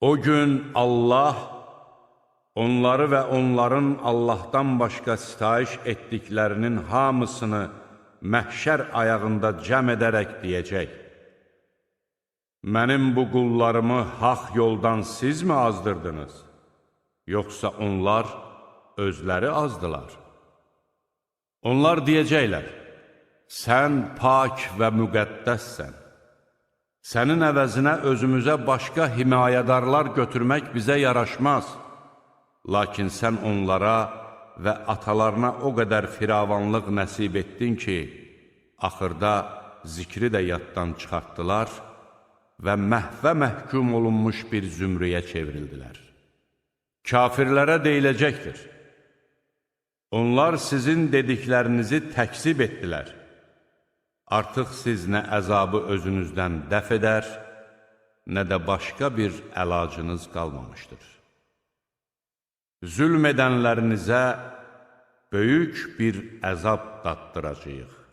O gün Allah onları və onların Allahdan başqa sitayiş etdiklərinin hamısını məhşər ayağında cəm edərək deyəcək: Mənim bu qullarımı haqq yoldan sizmi azdırdınız? Yoxsa onlar özləri azdılar? Onlar deyəcəklər: Sən pak və müqəddəssən. Sənin əvəzinə özümüzə başqa himayədarlar götürmək bizə yaraşmaz. Lakin sən onlara və atalarına o qədər firavanlıq nəsib etdin ki, axırda zikri də yaddan çıxartdılar və məhvə məhkum olunmuş bir zümrəyə çevrildilər. Kafirlərə deyiləcəkdir: Onlar sizin dediklərinizi təkzib etdilər. Artıq siz nə əzabı özünüzdən dəf edər, nə də başqa bir əlacınız qalmamışdır. Zülm edənlərinizə böyük bir əzab datdıracağıq.